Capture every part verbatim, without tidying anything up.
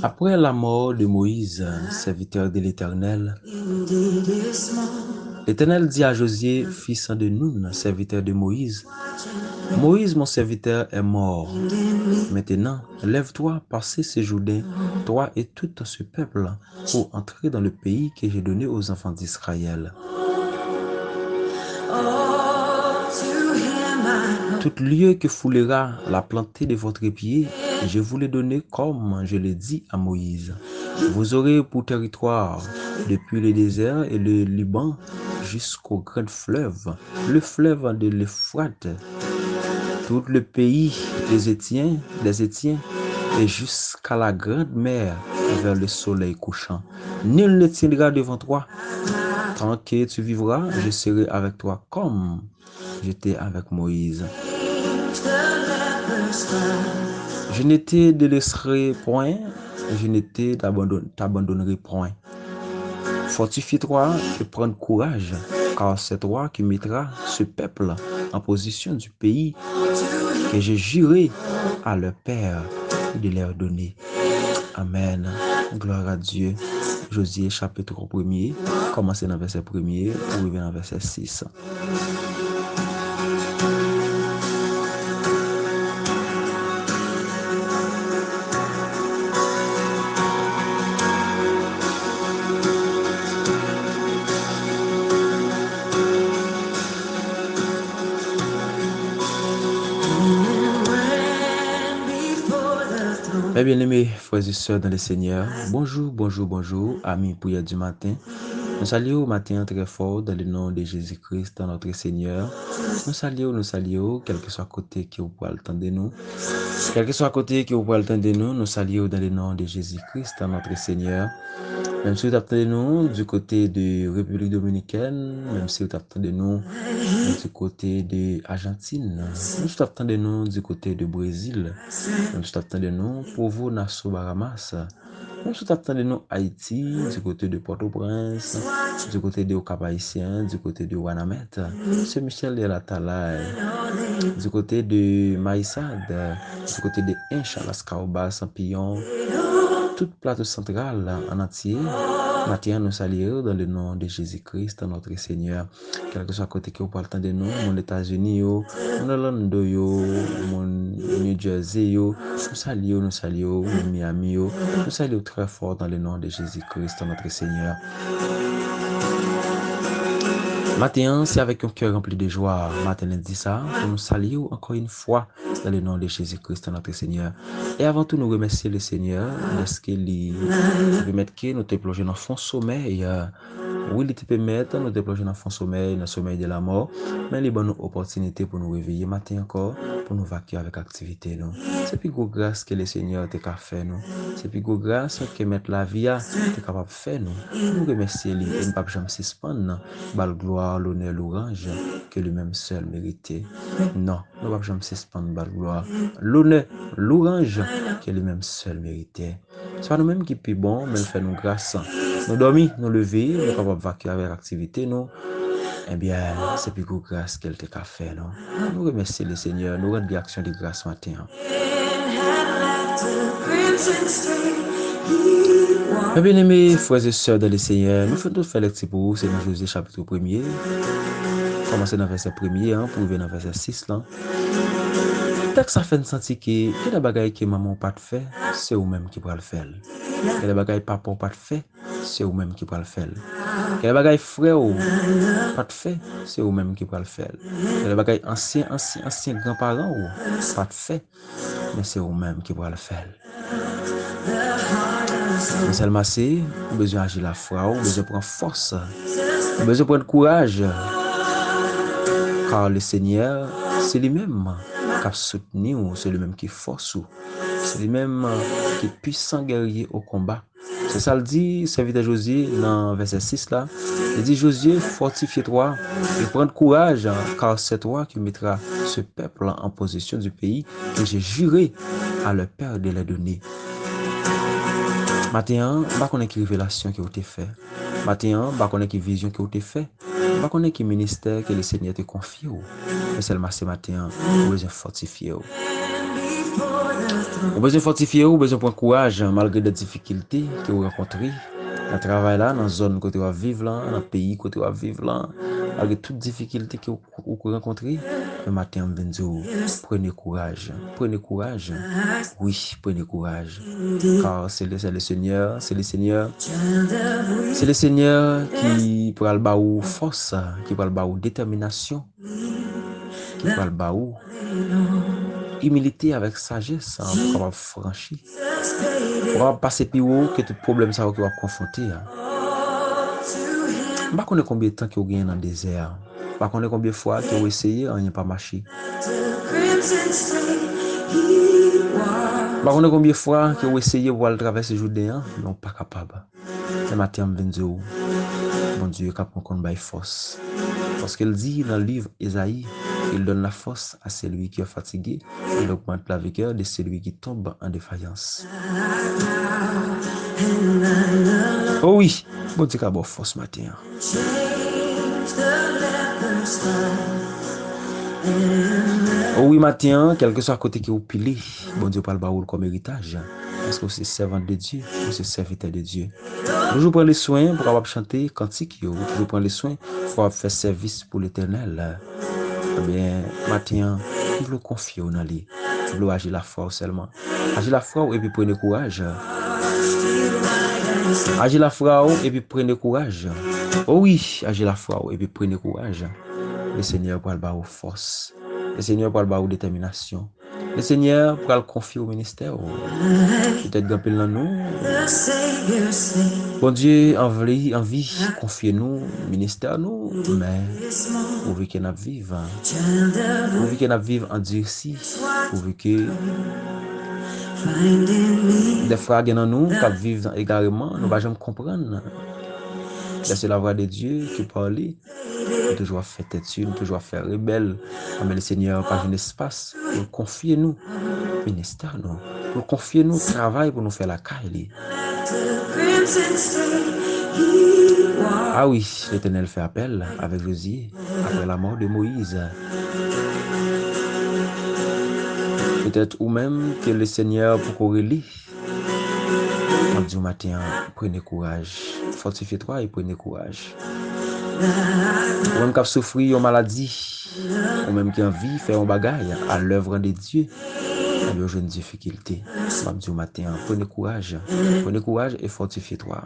Après la mort de Moïse, serviteur de l'Éternel, l'Éternel dit à Josué, fils de Nun, serviteur de Moïse, Moïse, mon serviteur, est mort. Maintenant, lève-toi, passe ce Jourdain, toi et tout ce peuple, pour entrer dans le pays que j'ai donné aux enfants d'Israël. Tout lieu que foulera la plante de votre pied, je vous le donne comme je l'ai dit à Moïse. Vous aurez pour territoire, depuis le désert et le Liban jusqu'au grand fleuve, le fleuve de l'Euphrate, tout le pays des Hétiens, des Hétiens, et jusqu'à la grande mer vers le soleil couchant. Nul ne tiendra devant toi. Tant que tu vivras, je serai avec toi comme j'étais avec Moïse. Je ne te délaisserai point, je ne te t'abandonne- t'abandonnerai point. Fortifie-toi et prends courage, car c'est toi qui mettras ce peuple en possession du pays que j'ai juré à leur père de leur donner. Amen. Gloire à Dieu. Josué chapitre premier, kòmanse nan vèsè premye pou rive nan vèsè sis. Mes bien-aimés frères et sœurs dans le Seigneur, bonjour, bonjour, bonjour, amis prières du matin. Nou salye w maten an trè fò, dans le nom de Jésus-Christ, notre Seigneur. Nou salye w, nou salye w, kèlkeswa kote ke w pral tande nou. Kèlkeswa kote ke w pral tande nou, nou salye w dans le nom de Jésus-Christ, notre Seigneur. Menm si w t ap tande nou du côté de République Dominicaine, menm si w t ap tande nou du côté de Argentine, menm si w t ap tande nou du côté de Brésil, menm si w t ap tande nou Provo, Nassau, Bahamas, menm si w t ap tande nou Ayiti, du côté de Pòtoprens, du côté de Okap Ayisyen, du côté de Wanament, Sen Michèl de Latalay, du côté de Mayisad, du côté de Ench, Las Kaobas, Piyon, tout Plato Santral an antye, maten an nou salye w dans le nom de Jésus-Christ, notre Seigneur. Kèlkeswa kote ke w pral tande nou, moun Etazini yo, moun Orlando yo, moun New Jersey yo, nou salye w, nou salye w, moun Miami yo, nou salye w trè fò dans le nom de Jésus-Christ, notre Seigneur. Maten an, se avèk yon kè ranpli de jwa, maten lendi sa, pou nou salye w ankò yon fwa dans le nom de Jésus-Christ, notre Seigneur. E avan tou, nou remèsye le Senyè dèske li te pèmèt ke nou te plonje nan fon somèy. Wi, li te pèmèt nou te plonje nan fon somèy, nan somèy de la mò, men li ban nou opòtinite pou nou reveye maten ankò, pou nou vake avèk aktivite nou. Se pi gwo gras ke le Senyè te ka fè nou. Se pi gwo gras ke Mèt lavi a te kapab fè nou. Nou remèsye li e n p ap janm sispann ba l glwa, lonè, louranj ke li menm sèl merite. Non, nou p ap janm sispann ba l glwa, lonè, louranj ke li menm sèl merite. Se pa nou menm ki pi bon, men l fè nou gras. Nou dòmi, nou leve, nou kapab vake avèk aktivite nou. Ebyen, se pi gwo gras ke l te ka fè nou. Nou remèsye le Senyè, nou rann li aksyon de gras maten an. Mes bien-aimés frères et sœurs dans le Seigneur, nou fè, nou fè lèkti pou ou, se nan Jozye chapit premye, kòmanse nan vèsè premye an pou rive nan vèsè sis lan. Tèks sa fè n santi ke gen de bagay ke manman w pa t fè, se ou menm ki pral fè l. Gen de bagay papa w pa t fè, se ou menm ki pral fè l. Gen de bagay frè w pa t fè, se ou menm ki pral fè l. Gen de bagay ansyen, ansyen, ansyen granparan w pa t fè, men se ou menm ki pral fè l. Mesye Almase, ou bezwen aji lafwa w, ou bezwen pran fòs, ou bezwen pran kouraj. Kar le Senyè, se li menm k ap soutni w, se li menm ki fòs ou, se li menm ki pwisan gèrye o konba. Se sa l di sèvitè Jozye nan vèsè sis la. Li di, Jozye, fortifie-toi et prends courage, car c'est toi qui mettras ce peuple en possession du pays que j'ai juré à leur père de leur donner. Maten an, m pa konnen ki revelasyon ke w te fè. Maten an, m pa konnen ki vizyon ke w te fè. M pa konnen ki ministè ke le Senyè te konfye w. Men sèlman se maten an, ou bezwen fòtifye w. Ou bezwen fòtifye w, ou bezwen pran kouraj malgre de difikilte ke w rankontre nan travay la, nan zòn kote w ap viv lan, nan peyi kote w ap viv lan, malgre tout difikilte ke w, ou rankontre. Men maten an, m vin di w, prenez courage, prenez courage. Wi, prenez courage. Car c'est le, c'est le Seigneur, c'est le Seigneur. C'est le Seigneur ki pral ba ou fòs, ki pral ba ou detèminasyon, ki pral ba ou imilite avèk sajès pou w kapab franchi, pou w kapab pase pi wo ke tout pwoblèm sa yo ke w ap konfwonte a. M pa konnen konbyen tan ke w genyen nan dezè a. M pa konnen konbyen fwa ke w eseye, anyen pa mache. M pa konnen konbyen fwa ke w eseye pou w al travèse Jouden an, men w pa kapab. Men maten an, m vin di w, Bondye ka pran konn bay fòs. Paske l di nan liv Ezayi, il donne la force à celui qui est fatigué, il augmente la vigueur de celui qui tombe en défaillance. O wi, Bondye ka ba w fòs maten an. O wi, maten an, kèlkeswa kote ke w pile, Bondye pral ba w l kòm eritaj. Paske w se sèvant de Dye, w se sèvitè de Dye. Toujou pran le swen pou kapab chante kantik yo, toujou pran le swen pou kapab fè sèvis pou Letènèl. Ebyen, maten an, m vle w konfye w nan li. M vle w aji lafwa w sèlman. Aji lafwa w epi prenez courage. Aji lafwa w epi prenez courage. O wi, aji lafwa w epi prenez courage. Le Senyè pral ba w fòs. Le Senyè pral ba w detèminasyon. Le Senyè pral konfye w ministè w. Petèt gen anpil nan nou, Bondye anvi, anvi konfye nou ministè nou, men pouvi ke n ap viv, pouvi ke n ap viv andisi, pouvi ke dèfwa gen nan nou k ap viv nan egareman, nou pa janm konprann. Lè se la vwa de Dye ki pale, nou toujou ap fè tèti, nou toujou ap fè rebèl. Anben, le Senyè pa jwenn espas pou l konfye nou ministè nou, pou l konfye nou travay pou nou fè lakay li. A wi, Letènèl fè apèl avèk Jozye apre lamò de Moyiz. Petèt ou menm ke le Senyè poko rele, m ap di w maten an, prenez courage. Fortifiez-toi et prenez courage. Ou menm k ap soufri yon maladi, ou menm ki anvi fè yon bagay à l'œuvre de Dieu, ebyen, ou jwenn difikilte. M ap di w maten an, prenez courage. Prenez courage et fortifiez-toi.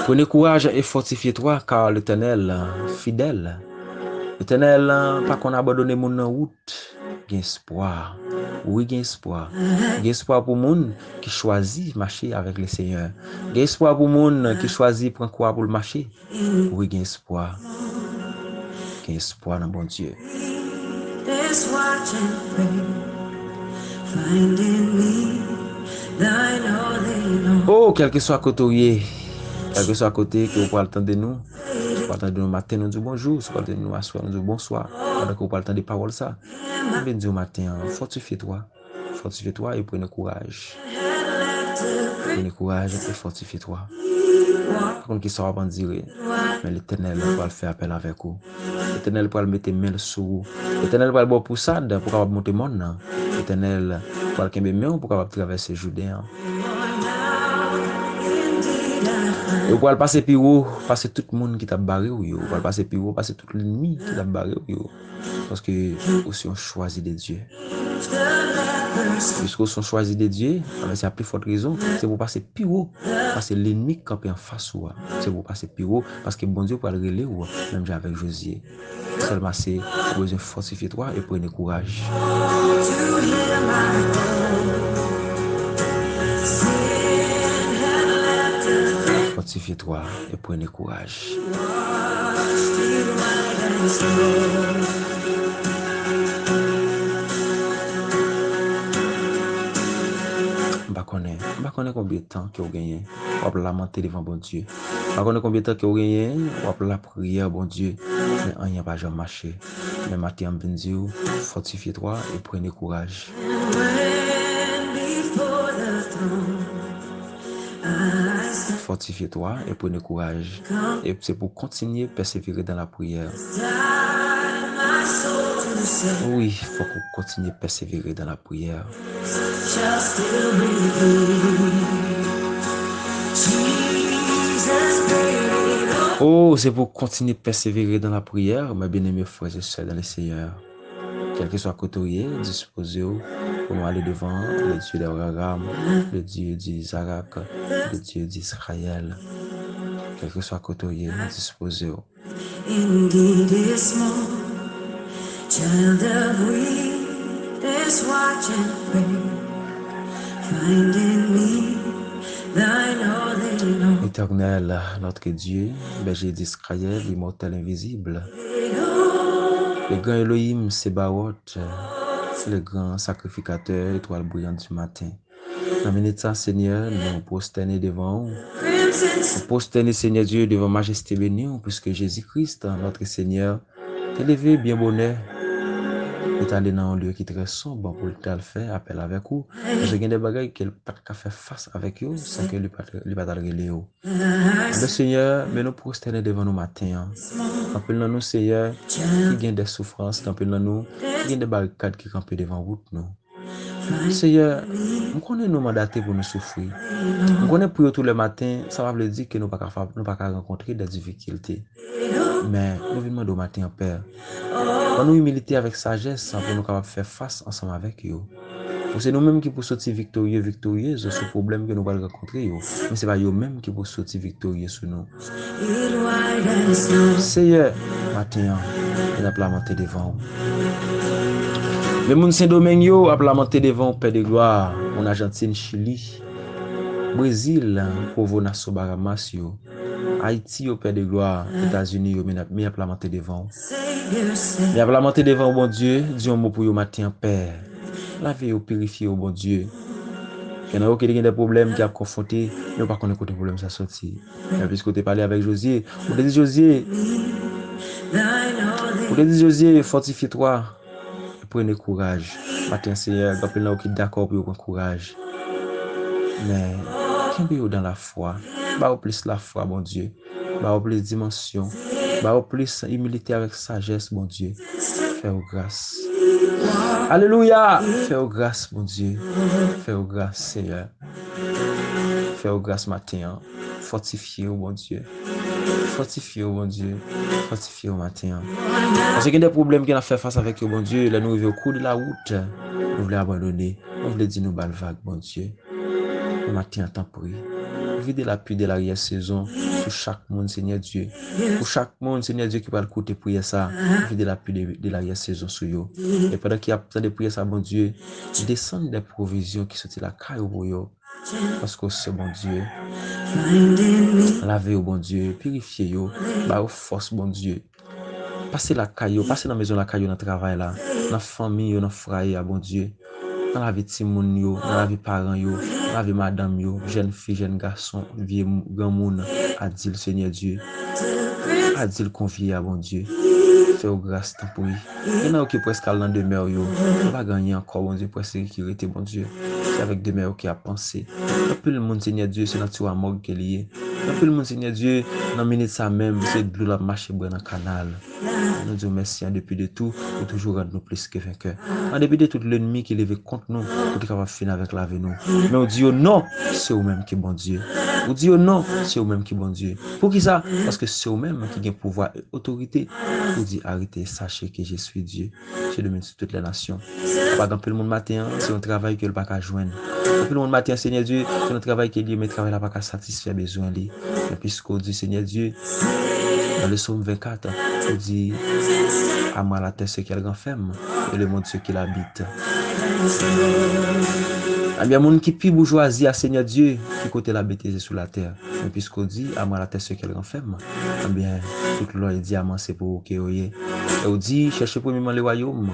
Prenez courage et fortifiez-toi, car l'Éternel fidèle. Letènèl pa konn abandone moun nan wout. Gen espwa. Wi, gen espwa. Gen espwa pou moun ki chwazi mache avèk le Senyè. Gen espwa pou moun ki chwazi pran kwa pou l mache. Wi, gen espwa. Gen espwa nan Bondye. O, kèlkeswa kote w ye, kèlkeswa kote ke w pral tande nou, si w pral tande nou maten, nou di w bonjou, si w pral tande nou aswè, nou di w bonswa, pandan ke w pral tande pawòl sa. M vle di w maten an, fortifie twa. Fortifie twa e prene kouraj. Prene kouraj e fortifie twa. Pa konn kisa w ap andire, men Letènèl pral fè apèl avèk ou. Letènèl pral mete men l sou ou. Letènèl pral ba w pousad pou w kapab monte mòn nan. Letènèl pral kenbe men w pou w kapab travèse Jouden an. E w pral pase pi wo pase tout moun ki t ap bare w yo. Ou pral pase pi wo pase tout lènmi ki t ap bare w yo. Paske ou se yon chwazi de Dye. Piske w se yon chwazi de Dye, anben se a pi fòt rezon, se pou w pase pi wo pase lènmi k kanpe anfas ou a. Se pou w pase pi wo, paske Bondye pral rele w, menm jan avèk Jozye. Sèlman se, ou bezwen fòtifye twa e prene kouraj. Fòtifye twa e prene kouraj. M pa konnen, m pa konnen konbyen tan ke w genyen w ap lamante devan Bondye. M pa konnen konbyen tan ke w genyen w ap lapriyè Bondye, men anyen pa janm mache. Men maten an, m vin di w, fòtifye twa e prene kouraj. Fortifie-toi et prenez courage. E se pou kontinye pèsevere dans la prière. Wi, fòk ou kontinye pèsevere dans la prière. Oh, se pou kontinye pèsevere dans la prière, mes bien-aimés frères et sœurs dans le Seigneur. Kèlkeswa kote w ye, dispoze w pou nou ale devan le Dieu d'Abraham, le Dieu d'Isaac, le Dieu d'Israël. Kèlkeswa kote w ye, dispoze w. Indeed is more. Child of weakness, watch and pray. Find in me thine all in all. Éternel, notre Dieu, berger d'Israël, immortel, invisible. Le grand Elohim, Sebaot, le grand sacrificateur, étoile brillante du matin. Nan minit sa, Senyè, nou pwostène devan ou. Nou pwostène, Senyè Dye, devan majeste beni ou, piske Jezi Kris, notre Senyè, te leve byen bonè. Li t ale nan yon lye ki trè sonb pou l t al fè apèl avèk ou. Paske gen de bagay ke l pa t ka fè fas avèk yo san ke li pa t, li pa t al rele yo. Ebyen, Senyè, men nou pwostène devan nou maten an. Anpil nan nou, Senyè, ki gen de soufrans, anpil nan nou, ki gen de barikad ki kanpe devan wout nou. Seyè, m konnen nou mandate pou nou soufri. M konnen priye w tou lè maten, sa pa vle di ke nou pa ka fa-, nou pa ka rankontre de difikilte. Men, nou vin mande w maten an, Pè, ban nou imilite avèk sajès pou nou kapab fè fas ansanm avèk yo. Pou se nou menm ki pou soti viktorye, viktoryez sou pwoblèm ke nou pral rankontre yo. Men se pa yo menm ki pou soti viktorye sou nou. Seyè, maten an, nou ap lamante devan ou. Men moun Sendomeng yo ap lamante devan ou, Pè de glwa, moun Ajantin, Chili, Brezil, Provo, Nassau, Bahamas yo, Ayiti yo, Pè de glwa, Etazini yo, men ap, men ap lamante devan ou. Men ap lamante devan ou, Bondye, di yon mo pou yo maten an, Pè. Lave yo, pirifye yo, Bondye. Gen nan yo ki te gen de pwoblèm ki ap konfwonte, men yo pa konnen kote pwoblèm sa soti. Men piske w te pale avèk Jozye, ou te di Jozye, ou te di Jozye, fortifie-toi, prenez courage. Maten, Seyè, gen anpil nan yo ki dakò pou yo pran kouraj. Men, kenbe yo dans la foi. Ba yo plis lafwa, Bondye. Ba yo plis dimansyon. Ba yo plis imilite avèk sajès, Bondye. Fè yo gras. Alelouya! Fè yo gras, Bondye. Fè yo gras, Seyè. Fè yo gras maten an. Fòtifye yo, Bondye. Fòtifye yo, Bondye. Fòtifye yo maten an. Paske gen de pwoblèm ke n ap fè fas avèk yo, Bondye. Lè nou rive o kou de la wout, nou vle abandone. Nou vle di nou ba l vag, Bondye. Maten an, tanpri, vide lapli de laryè sezon sou chak moun, Senyè Dye. Pou chak moun, Senyè Dye, ki pral koute priyè sa, vide lapli de, de laryè sezon sou yo. E pandan ki ap tande priyè sa, Bondye, desann de pwovizyon ki soti lakay ou pou yo. Paske w se Bondye. Lave yo, Bondye. Pirifye yo. Ba yo fòs, Bondye. Pase lakay yo, pase nan mezon lakay yo, nan travay la, nan fanmi yo, nan fwaye a, Bondye. Nan lavi timoun yo, nan lavi paran yo, nan lavi madanm yo, jèn fi, jèn gason, vye m-, granmoun, adil, Senyè Dye. Adil konvye a, Bondye. Fè yo gras, tanpri. Gen nan yo ki prèske al nan demè yo. Yo pa gen anyen ankò, Bondye, prèske ki rete, Bondye. Se avèk demè yo ki ap panse. Anpil moun, Senyè Dye, se nan tiwa mòg ke li ye. Anpil moun, Senyè Dye, nan minit sa menm, se dlo l ap mache bwè nan kanal. Nou di w mèsi an depi de tou, ou toujou rann nou plis ke venkè. An depi de tout lènmi ki leve kont nou, pou te kapab fini avèk lavi nou. Men ou di yo non, se ou menm ki Bondye. Ou di yo non, se ou menm ki Bondye. Poukisa? Paske se ou menm ki gen pouvwa e otorite. Ou di arete, sachez que je suis Dieu. Je domine sur toutes les nations. Papa, gen anpil moun maten an, se yon travay ke l pa ka jwenn. Anpil moun maten an, Senyè Dye, se yon travay ke li ye, men travay la pa ka satisfè bezwen li. Men piske w di, Senyè Dye, nan le Psaume vingt-quatre, ou di, à moi la terre ce qu'elle renferme, et le monde ce qu'il habite. Ebyen, moun ki pi boujwazi a, Senyè Dye, ki kote l abite, se sou latè. Men piske w di, à moi la terre ce qu'elle renferme, ebyen, tout lò e dyaman se pou ou ke yo ye. E w di, cherchez premièrement le royaume,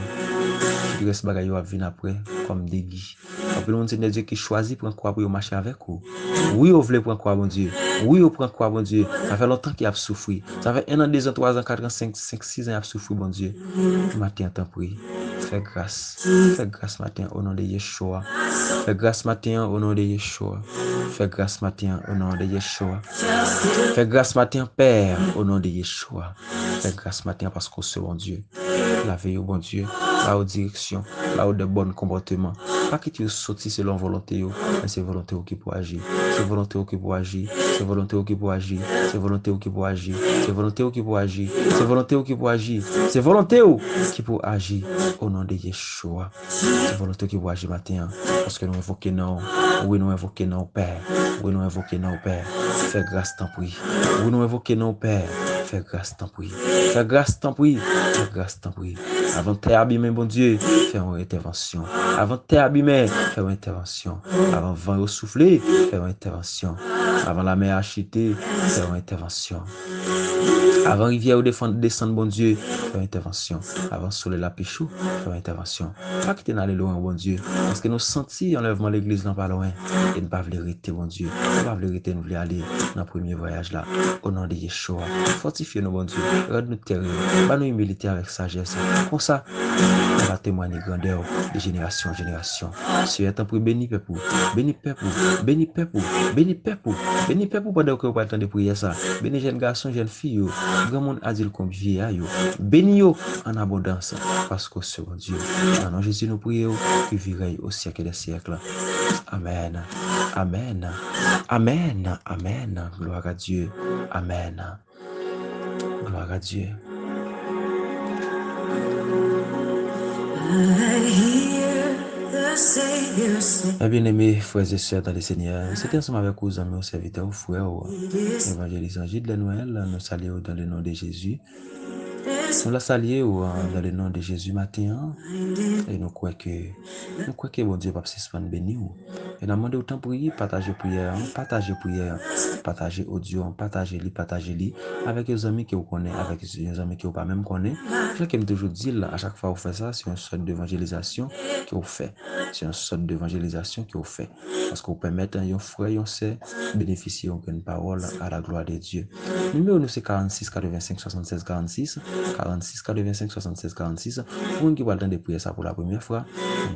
tout rès bagay yo ap vin apre, kòm degi. Anpil moun, Senyè Dye, ki chwazi pran kwa pou yo mache avèk ou. Wi, yo vle pran kwa, Bondye. Wi, yo pran kwa, Bondye. Sa fè lontan ki ap soufri. Sa fè en an, de zan, twa zan, kat an, senk, senk, sis an y ap soufri, Bondye. Maten an, tanpri, fè gras. Fè gras maten an, o non de Yeshua. Fè gras maten an, o non de Yeshua. Fè gras maten an, o non de Yeshua. Fè gras maten an, Pè, o non de Yeshua. Fè gras maten an paske w se Bondye. Lave yo, Bondye. Ba yo direksyon. Ba yo de bòn konpòteman. Pa kite yo soti selon volonte yo, men se volonte w ki pou aji. Se volonte w ki pou aji. Se volonte w ki pou aji. Se volonte w ki pou aji. Se volonte w ki pou aji. Se volonte w ki pou aji. Se volonte w ki pou aji. O non de Yeshua. Se volonte w ki pou aji maten an. Paske nou envoke non w. Wi, nou envoke non w, Pè. Wi, nou envoke non w, Pè. Fè gras, tanpri. Wi, nou envoke non w, Pè. Fè gras, tanpri. Fè gras, tanpri. Fè gras, tanpri. Avan tè abimen, Bondye, fè yon entèvansyon. Avan tè abimen, fè yon entèvansyon. Avan van yo soufle, fè yon entèvansyon. Avan lamè a chite, fè yon entèvansyon. Avan rivyè yo defann, desann, Bondye, fè yon entèvansyon. Avan solèy la pichou, fè yon entèvansyon. Pa kite n ale lwen, Bondye, paske nou santi anlèvman legliz lan pa lwen. E n pa vle rete, Bondye. Nou pa vle rete, nou vle ale nan premye vwayaj la. O non de Yeshua, fòtifye nou, Bondye. Rann nou tèrib. Ba nou imilite avèk sajès. Konsa, nou va temwanye grandè w de jenerasyon an jenerasyon. Seyè, tanpri, beni pèp ou. Beni pèp ou. Beni pèp ou. Beni pèp ou. Beni pèp ou pandan ke w pral tande priyè sa. Beni jèn gason, jèn fi yo, granmoun, adilt kon vyeya yo. Beni yo an abondans, paske w se Bondye. Nan non Jezi nou priye w, ki virèy o syèk dè syèk. Amèn. Amèn. Amèn. Amèn. Glwa a Dye. Amèn. Glwa a Dye. Mè byeneme, frè e sè dan le Senyè, se te ansanm avèk ou, zanmi w, sèvitè w, frè w, evanjelis Jean Gilles Noël, nou salye w dan le non de Jezi. Nou la salye w, dan le non de Jezi maten an, e nou kwè ke, nou kwè ke Bondye p ap sispann beni w. E n ap mande w, tanpri, pataje priyè an, pataje priyè an, pataje odyo an, pataje li, pataje li avèk yon zanmi ke w konnen, avèk yon zanmi ke w pa menm konnen. Jan ke m toujou di l, a chak fwa w fè sa, se yon sòt devanjelizasyon ke w fè. Se yon sòt devanjelizasyon ke w fè. Paske w pèmèt yon frè, yon sè benefisye yon grenn pawòl à la gloire de Dieu. Nimewo nou se karannsis katrevensenk swasannsèz karannsis, karannsis katrevensenk swasannsèz karannsis. Pou moun ki pral tande priyè sa pou la premyè fwa,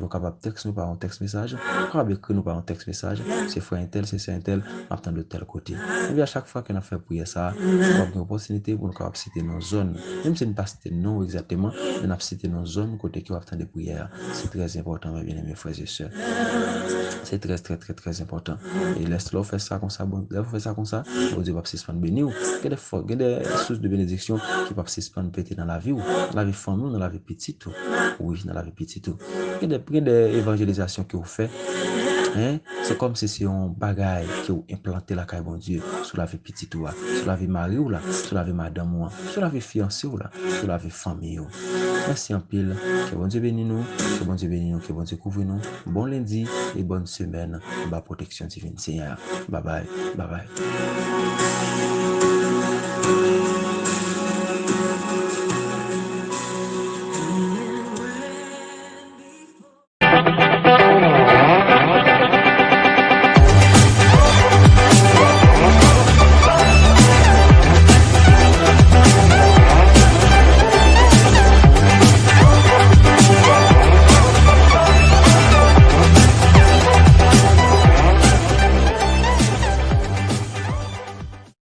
ou kapab tèks nou pa yon tèks mesaj, ou kapab ekri nou pa yon tèks mesaj, se frè entèl, se sè entèl, m ap tande w tèl kote. Epi a chak fwa ke n ap fè priyè sa, w ap gen opòtinite pou nou kapab site non zòn. Menm si n pa site non w egzakteman, men n ap site non zòn kote ke w ap tande priyè a. Se trè enpòtan, mè byeneme frè e sè. Se trè, trè, trè, trè enpòtan. E lè, lè w fè sa konsa, bon, lè w fè sa konsa, Bondye p ap sispann beni w. Gen de fò, gen de sous de benediksyon ki p ap sispann pete nan lavi w, nan lavi fanmi w, nan lavi pitit ou. Wi, nan lavi pitit ou. Gen de, gen de evanjelizasyon ke w fè, en, se kòmsi se yon bagay ke w enplante lakay Bondye sou lavi pitit ou a, sou lavi mari w la, sou lavi madanm ou an, sou lavi fiyanse w la, sou lavi fanmi w. Mèsi anpil. Ke Bondye beni nou, ke Bondye beni nou, ke Bondye kouvri nou. Bon lendi e bòn semèn anba pwoteksyon divin Senyè a. Babay, babay.